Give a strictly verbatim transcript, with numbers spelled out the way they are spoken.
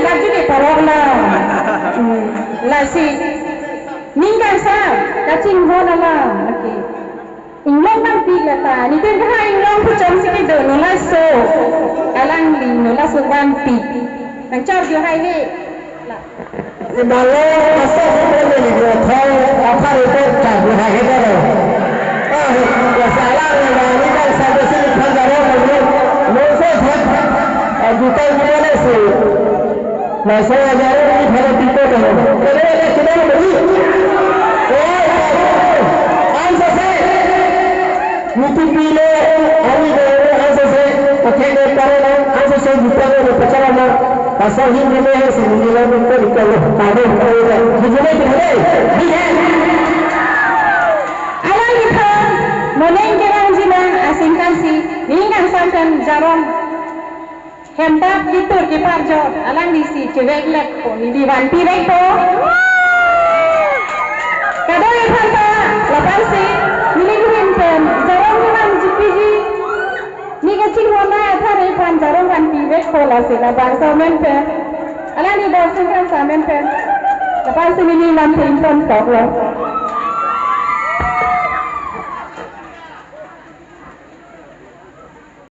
Arju ke parok lo. Hmm. Lasi. Ning kangsam kachinghon alam. Okay. Inglong vanpik lata. Nitin kaha inglong pu chom si kedo, non laso. Alangli non laso vanpik. Nangchor jo hai he. La. Imalo asok pele ni thai athar report ka bu hai he daro. Ah, ya salah ni mani kan sa besi ni phan daro ni. Mo se thak. Ajutai ni mane se. Laso ajaran ni phan pipo daro. Kene kene beri. Oh, answer se. Niti pilo, ani boro answer se, okay, ne paro na, answer se juta ko ne pachara na, pasal hin ne he se ni la ko ni ko lo, kado ko lo, hijine ki hare, hi hai. Alangli phan, moning kerang jina, asingkan si, ning kangsam pen jarong. Hemtap kitur kiparjot, alangli si chevek lekpo, neli vanpi vekpo. Kadokave aphan ta, lapen si, neli kuhin pen, jarong kuman jipiji. Ne kachinghon athar aphan jarong vanpi vekpo lasi labangso amen pen. Alangli bor singkan sa amen pen. Lapen si neli lam pen pon tok lo.